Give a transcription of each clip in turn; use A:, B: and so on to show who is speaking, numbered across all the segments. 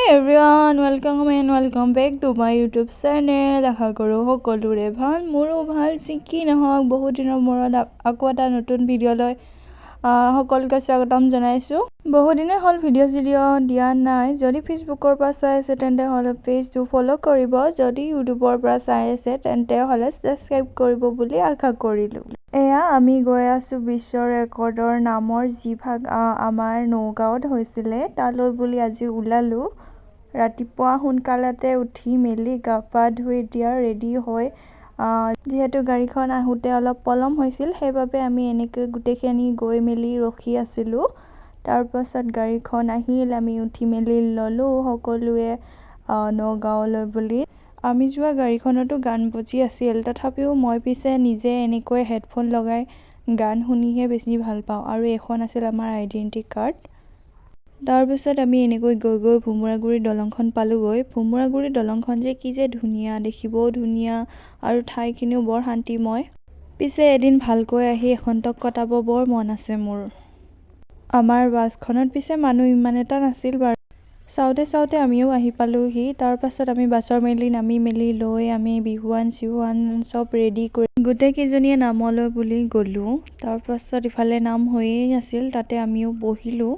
A: Everyone, welcome and welcome back to my YouTube channel. আশা কৰোঁ সকলোৰে ভাল, মোৰো ভাল। যি কি নহওক, বহুত দিনৰ মূৰত আকৌ এটা নতুন ভিডিঅ'লৈ সকলোকে স্বাগতম জনাইছোঁ। বহুদিনেই হ'ল ভিডিঅ' চিডিঅ' দিয়া নাই। যদি ফেচবুকৰ পৰা চাই আছে, তেন্তে হ'লে পেজটো ফ'ল' কৰিব। যদি ইউটিউবৰ পৰা চাই আছে, তেন্তে হ'লে ছাবস্ক্ৰাইব কৰিব বুলি আশা কৰিলোঁ। এয়া আমি গৈ আছোঁ বিশ্ব ৰেকৰ্ডৰ নামৰ যিভাগ আমাৰ নগাঁৱত হৈছিলে, তালৈ বুলি আজি ওলালোঁ। ৰাতিপুৱা সোনকালতে উঠি মেলি গা পা ধুই এতিয়া ৰেডি হৈ, যিহেতু গাড়ীখন আহোঁতে অলপ পলম হৈছিল, সেইবাবে আমি এনেকৈ গোটেইখিনি গৈ মেলি ৰখি আছিলোঁ। তাৰপাছত গাড়ীখন আহিল, আমি উঠি মেলি ল'লোঁ সকলোৱে নগাঁৱলৈ বুলি। আমি যোৱা গাড়ীখনতো গান বাজি আছিল, তথাপিও মই পিছে নিজে এনেকৈ হেডফোন লগাই গান শুনিহে বেছি ভাল পাওঁ। আৰু এইখন আছিল আমাৰ আইডেণ্টিটি কাৰ্ড। তাৰপিছত আমি এনেকৈ গৈ গৈ ভোমোৰাগুৰি দলংখন পালোগৈ। ভোমোৰাগুৰি দলংখন যে কি যে ধুনীয়া, দেখিবও ধুনীয়া আৰু ঠাইখিনিও বৰ শান্তিময়। পিছে এদিন ভালকৈ আহি এখন্তক কটাব বৰ মন আছে মোৰ। আমাৰ বাছখনত পিছে মানুহ ইমান এটা নাছিল বাৰু। চাওঁতে চাওঁতে আমিও আহি পালোহি। তাৰপাছত আমি বাছৰ মেলি নামি মেলি লৈ আমি বিহুৱান চিহুৱান চব ৰেডি কৰি গোটেইকেইজনীয়ে নামলৈ বুলি গ'লোঁ। তাৰপাছত ইফালে নাম হৈয়ে আছিল, তাতে আমিও বহিলোঁ।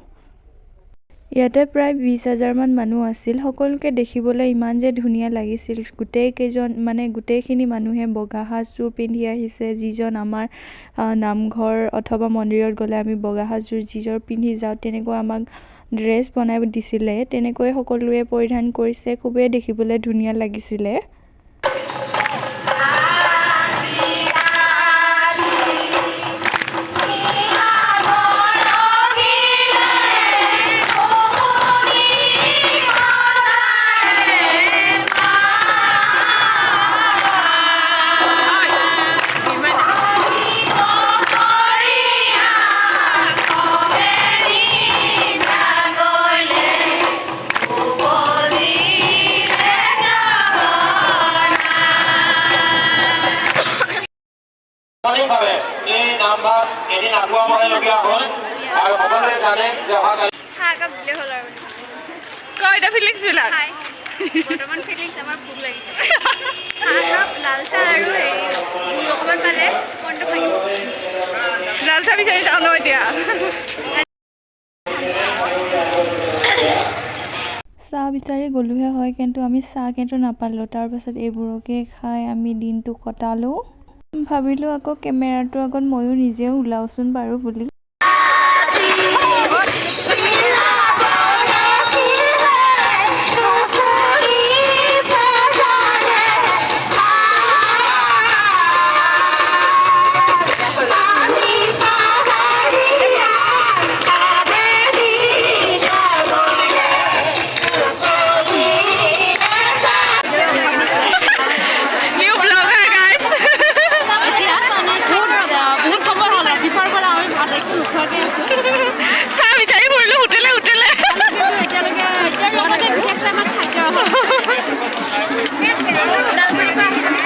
A: ইয়াতে প্ৰায় 20 হাজাৰমান মানুহ আছিল। সকলোকে দেখিবলৈ ইমান যে ধুনীয়া লাগিছিল। গোটেইকেইজন, মানে গোটেইখিনি মানুহে বগা সাজযোৰ পিন্ধি আহিছে। যিজন আমাৰ নামঘৰ অথবা মন্দিৰত গ'লে আমি বগা সাজযোৰ যিযোৰ পিন্ধি যাওঁ, তেনেকুৱা আমাক ড্ৰেছ বনাই দিছিলে। তেনেকৈ সকলোৱে পৰিধান কৰিছে। খুবেই দেখিবলৈ ধুনীয়া লাগিছিলে।
B: তাৎক্ষণিকভাৱে এই নামভাগ এদিন আগুৱাবলগীয়া হ'ল আৰু সকলোৱে জানে যে অহাকালি
C: চাহ একাপ দিলে হ'ল আৰু।
D: ক এতিয়া ফিলিংছ বিলাক।
C: খাই বৰ্তমান ফিলিংছ, আমাৰ ভোক লাগিছে। চাহ একাপ, লাল চাহ আৰু হেৰি গুড় অকণমান পালে মনটো ভাগিব।
D: লাল চাহ বিচাৰি যাওঁ ন এতিয়া।
A: চাহ বিচাৰি গ'লোহে হয়, কিন্তু আমি চাহ কিন্তু নাপালোঁ। তাৰপাছত এইবোৰকে খাই আমি দিনটো কটালোঁ। ভাবিলোঁ আকৌ কেমেৰাটোৰ আগত ময়ো নিজেও ওলাওচোন বাৰু বুলি।
D: নিউ ব্লগাৰ গাইছ।
E: এতিয়া বহুত বহুত সময় হ'ল, ৰাতিপুৱাৰ পৰা আমি ভাত একো নোখোৱাকৈ আছোঁ।
D: চাহ বিচাৰি ফুৰিলো হোটেলে হোটেলে।
E: কিন্তু এতিয়ালৈকে এতিয়াৰ লগতে বিশেষকৈ আমাৰ খাদ্যৰ অভাৱ। ওদালগুৰিৰ পৰা আহি যদি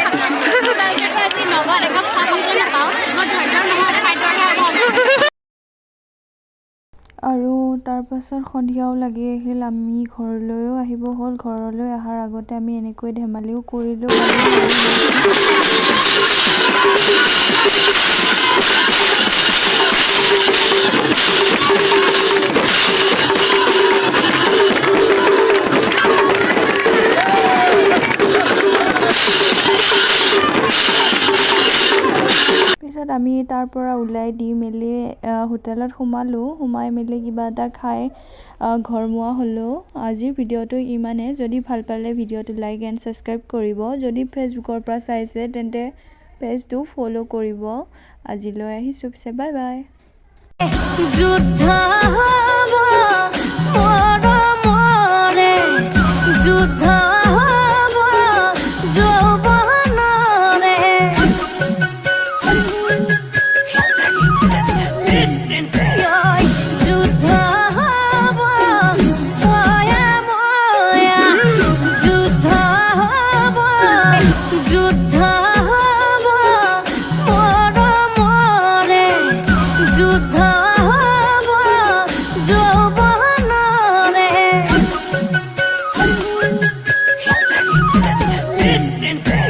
E: ওদালগুৰিৰ পৰা আজি নগাঁৱত একাপ চাহ খাবলৈ নাপাওঁ, আমাৰ ধৈৰ্যৰ নহয়, খাদ্যৰহে অভাৱ।
A: আৰু তাৰপাছত সন্ধিয়াও লাগি আহিল, আমি ঘৰলৈও আহিব হ'ল। ঘৰলৈ অহাৰ আগতে আমি এনেকৈ ধেমালিও কৰিলোঁ। পিছত আমি তাৰ পৰা ওলাই দি মেলি হোটেলত সোমালোঁ। সোমাই মেলি কিবা এটা খাই ঘৰমুৱা হ'লোঁ। আজিৰ ভিডিঅ'টো ইমানে। যদি ভাল পালে ভিডিঅ'টো লাইক এণ্ড ছাবস্ক্ৰাইব কৰিব। যদি ফেচবুকৰ পৰা চাইছে, তেন্তে পেজটো ফ'ল' কৰিব। আজিলৈ আহিছোঁ পিছে, বাই বাই।
F: যুদ্ধ হ'ব মৰমৰে, যুদ্ধ হ'ব যৌৱনৰে। ঐ, যুদ্ধ হ'ব মায়া মায়া, যুদ্ধ হ'ব, যুদ্ধ হ'ব মৰমৰে, যুদ্ধ হ'ব যৌৱনৰে। Distant.